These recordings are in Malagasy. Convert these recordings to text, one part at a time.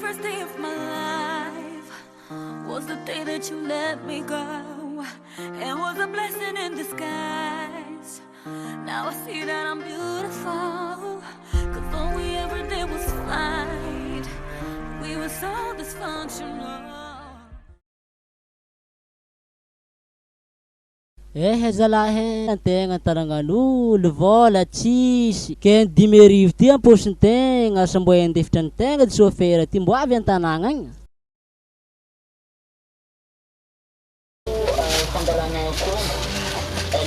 first day of my life was the day that you let me go. It was a blessing in disguise. Now I see that I'm beautiful. Cause all we ever did was fight. We were so dysfunctional. Eh zalahy eh, antegna an-tanagnan'olo, vôla tsisy, ke ny 5000 ty am-paosin-tegna, asa mbô handefitra ny tegna ty sôfera ty mbô avy an-tanagna agny. Fangalana akondro,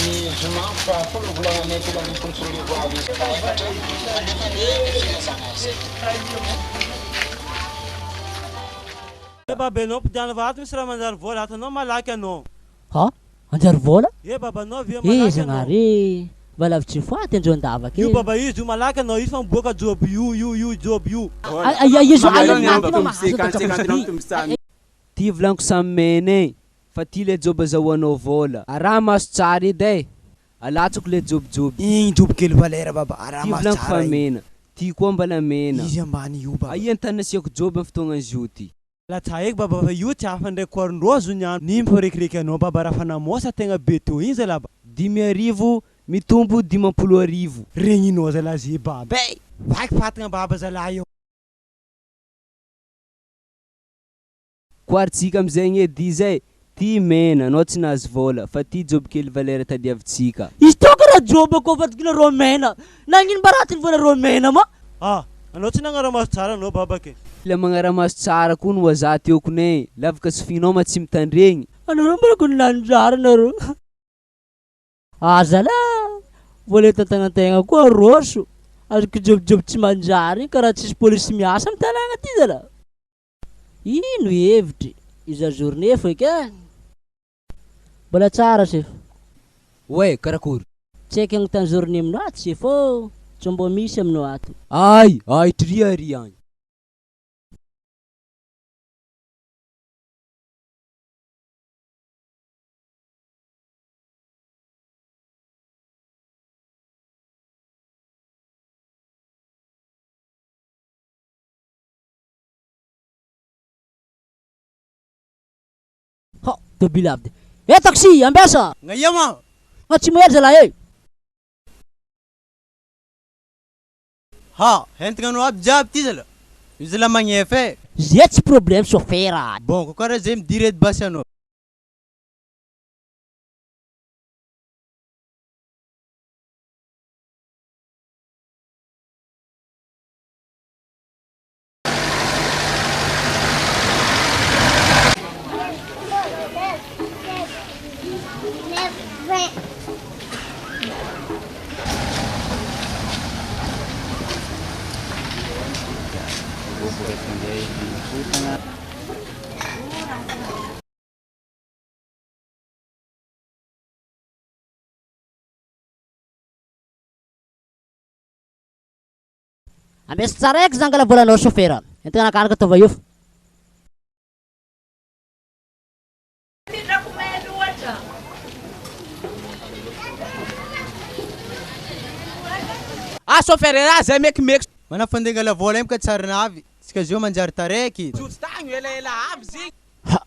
ny zoma faha-folo ny volana mey 2013 avy efatra, mandefa ny filazana izay. Eh baba enao mpidiana fa ato misy raha manjary vola ato anao malaky anao. Ha? Hanjary vola? Eh baba anao avia Eh malaky anao. Zagnahary eh! Mba lavitry ny faty andreo andavaka Io eh! baba izy io malaky anao izy fa miboaka joby io io io joby io. Aia aia zo aia anaty ma mahazo andatsako ty. Ty volaniko samy mena e, fa ty le job azahoanao vola. Araha maso tsara edy e, alatsako le jobijoby. Igny joby kely valera baba, araha Ty maso volaniko fa tsara igny. mena, ty koa mbala mena. Izy ambany io baba. Aia ny tany nasiako joby am fotoagnan'izio ty. Latsa eky baba fa io tsy hafa ndraiky koarindrozo ny andro ny mifarekireky anao baba raha fa namosa tegna be teo igny zalahy ba. 5000 mitombo 1050. Regninao zalahy ze baba e! Vaky fatagna baba zalahy io. Koary tsika amizegny edy izy e, ty mena anao tsy nahazo vola fa ty joby kely valera tadiavintsika. Izy teo karaha joba koa fa tokony rô mena, nagnino mba ratsy ny vola rô mena ma? Ah! Anao tsy nagnaramaso tsara anao baba ke. Mila magnaramaso tsara koa ny wazaha teo kone, lavaka sofinao ma tsy mitandregny. Anareo mbola kony nanjary nareo. Ah zalah, vola eto an-tagnantegna koa roso, azoko jobojobo tsy manjary igny karaha tsisy polisy miasa am tanagna ty zalah. Ino hevitry iza journée fo eky eh? Mbola tsara sefo. Oay, karakory? Tsy haiko agnontany journée aminao ato sefo ô, tsy mbô misy aminao ato. Ay, ahitry ary agny. Hao, tôbily avy dia. Eh taxi, ambiasa! Ngaia ma? Atsimo hely zalahy eh! Ha, entigna anao aby jiaby ty zala. Io zala magnefa eh. Zay tsy problème chauffeur. Bon, ko karaha zay midira edy basy anao. Ambeso tsara eky zangala volanao chauffeur. Entina anakaraka ataova io. Ah chauffeur ah zay mekimeky. Mana fandengala vola igny ka tsary navy, tsika zio manjary taraiky. Jojo tagny elaela avy zegny. Ha!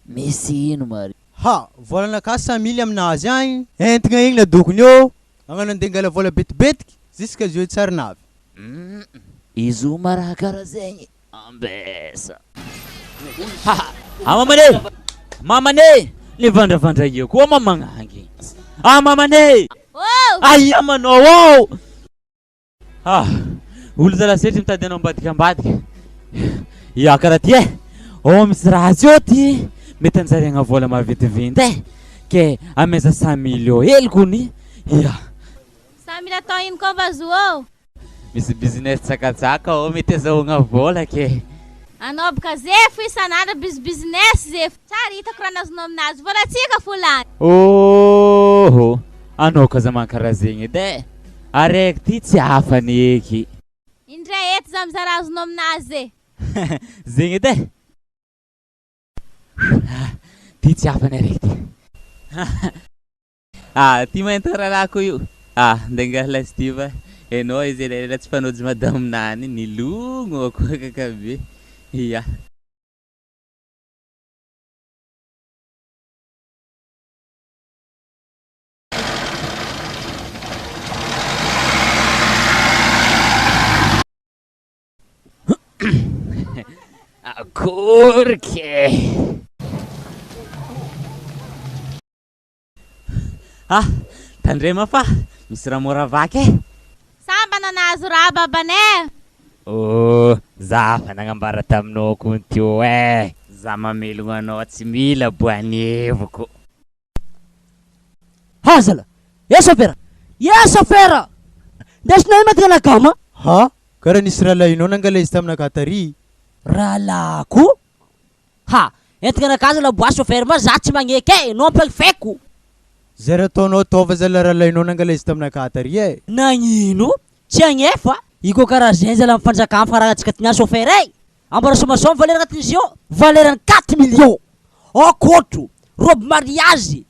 Misy ino mare? Ha! Volanakahy 100 mille aminazy agny, entigna igny ladokony eo. Agnano andeha angala vola betibetiky jusqu'à zio tsary navy. Humm izy io ma raha karaha zegny ambesa. Haha a mamane! Mamane! Nivandravandra io koa mamagnangy. A mamane! Oh! Aia manao ao! Ah! Olo zala setry mitady anao ambadika ambadika. Ya karaha ty eh! Oh misy raha tsy eo ty mety anjariagna vola maventiventy eh! Ke ameza 100 millions hely kony ya. 100 mille atao ino koa vazoho ô? Misy business tsakatsaka ao mety azahoagna vola ke. Anao boka zefo isan'andro biz business zefo. Tsary hitako raha nazonao aminazy. Volantsika fo lany. Ôhô! Anao ka aza mankaraha zegny edy eh! Araiky ty tsy hafany eky. Indray eto za mizara azonao aminazy e. Zegny edy eh! Ty tsy hafany araiky ty. Ah, ty mainty rahalahiko io. Ah, ndeha angala izy ty fa enao izy elaela tsy mpanojy madame nany nilogno akoakaka be. Ia. Akory ke! Ah, tandrema fa misy raha mora vaky e! Sambana nahazo raha babanay. Oh, za fa nagnambara taminao kony teo eh! Za mamelogno anao tsy mila boanevoko. Ha zala! Eh sôfera! Eh sôfera! Ndesinao ino maty anakama? Ha! Karaha nisy rahalahinao nangala izy taminakahy tary. Rahalahiko? Ha! Entina anakahy zala bois sôfera ma za tsy magneky eh! Enao ampahifeko! Zay raha ataonao ataova zala rahalahinao nangala izy taminakahy tary eh! Nagnino? Tsy agnefa? Io koa karaha zegny zala mifanjakà ampifaragna antsika ty niany sôfera eh! Ambara somasoa ny valeur agnatin'izy io, valeur ny quatre millions, akôtro, robe mariage,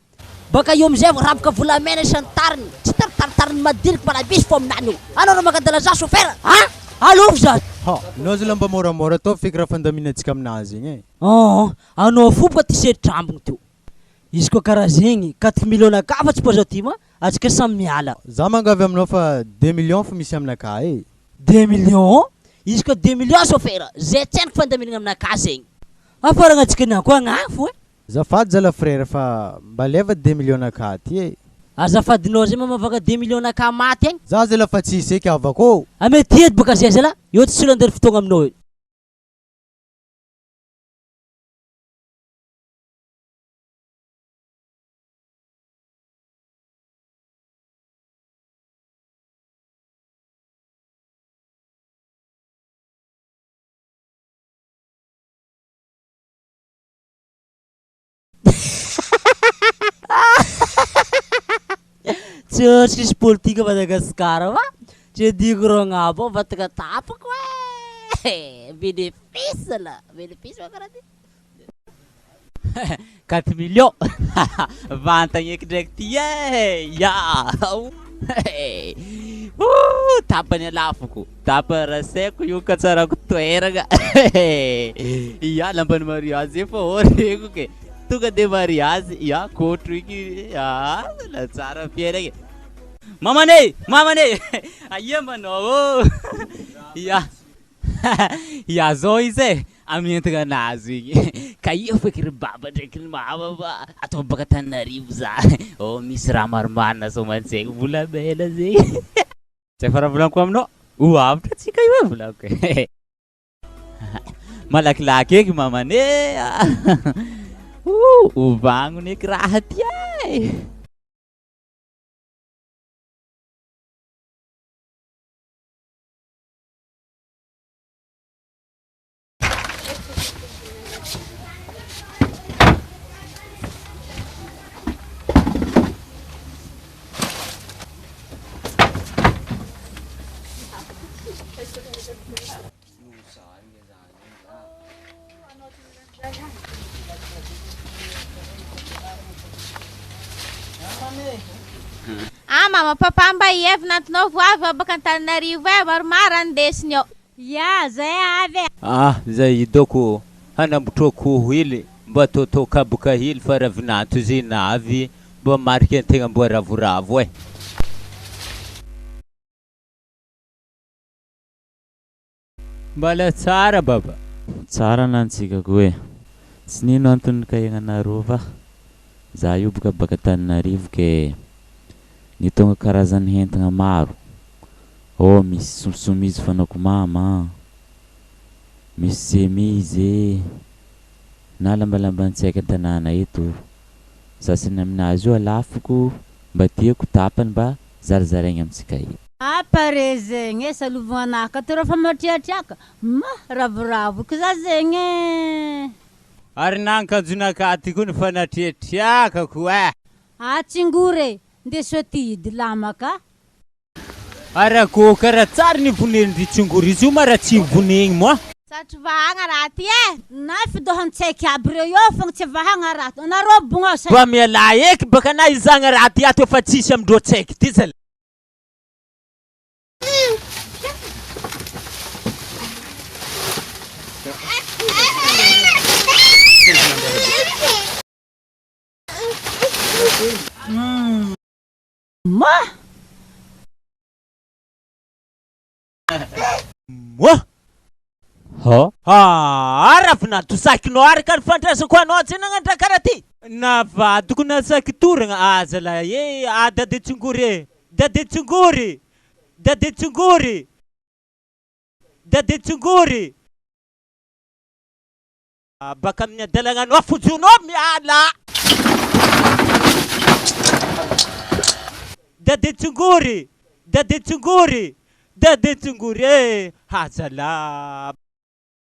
baka eo amizay vao ravaka volamena isan-tariny, tsy tarotaritariny madiniky mba misy fô aminany io, anao raha mangadala za chauffeur an! Alôvo za! Ha! Nao zala mba môramôra ataovy feky raha fandaminantsika aminazy igny e! Aa! Anao fo boka ty setrambogno teo, izy koa karaha zegny, quatre millions nakahy fa tsy poza ty ma, atsika samy miala. Za mangavy aminao fa deux millions fo misy aminakahy e! Deux millions? Izy koa deux millions chauffeur, zay tsy haiko fandaminana aminakahy zegny. Hafaragna antsika niany koa agnafo e. Azafady zala frère fa mba aleva deux millions nakahy ty e. Azafadinao zay mamavaka deux millions nakahy maty agny. Za zala fa tsisy eky havako ô. Ame ty edy boka zay zala, eo tsy solo andeha fotoagna aminao eo. Tsy tsisy politique Madagascar fa tsy adiko rô agnabo ao vatagna tapako e! Bénéfice la, bénéfice va karaha ty. Quatre millions vantagny eky ndraiky ty e! Ya! Ouh! Tapany alafoko, tapany rasaiko io ka tsarako toeragna Ya lamban'ny mariazy efa ao reko ke, tonga de mariazy, ya kôtro igny ah la tsara fiainagna e! Mamany e! Mamany e! Aia manao ô! Ya! Ya zao izy e, amin'ny entagna nahazo igny, ka io feky ry baba ndraiky ny mama fa atao baka Antananarivo za, oh misy raha maromaro nasao aman-tsaigny volamena zegny, zay fa raha volaniko aminao, ho avotra antsika io e volaniko e, malakilaky eky mamany e, ho vagnona eky raha ty e. Ah mama papa mba ia vinantonao vo avy ao baka Antananarivo eh maromaro andesiny ao. Ya zay avy eh. Ah zay doko hanambotra akoho hely mba ataotao kaboka hely fa raha vinanto zay navy mba marika antegna mba ravoravo eh. Mbala tsara baba. Tsara nantsika koa e. Tsy nino antony nikahiagnanareo fa za io boka baka Antananarivo ke nitonga karazany hentagna maro. Oh misy somisomizy fanaoko mama an, misy semizy e, na lambalamban-tsaiky an-tanàna eto. Sasany aminazy io alafoko mba tiako tapany mba zarizaraigna amintsika eto. Apare zegny e, salovagna anah ka tô raha fa matriatriaka, ma ravoravo ko za zegny e. Ary nankanjonakahy ty koa ny fanatriatriakako eh. Ah tsingory e, ndeso aty hidy lamaka a. Ary akoho karaha tsary ny vonenindry tsingory izy io ma raha tsy vonegny moa. Satry vahagna raha ty e! Na fidohan-tsaiky aby reo eo fogna tsy vahagna raha ty, anareo bogna ao sa. Mba mialà eky baka na izagna raha ty ato efa tsisy amindreo tsaiky ty zala. Moa! Hô! Aa ravinahitra sakinao araka ny fandraisako anao tsy nagnano raha karaha ty! Navadiko na saky toragna aza lahy e! A dade tsingory e! Dade tsingory! Dade tsingory! Dade tsingory! Baka amin'ny adalagnanao fojonao miala! Dade tsingory! Dade tsingory! Dade tsingory e! Hazalahy!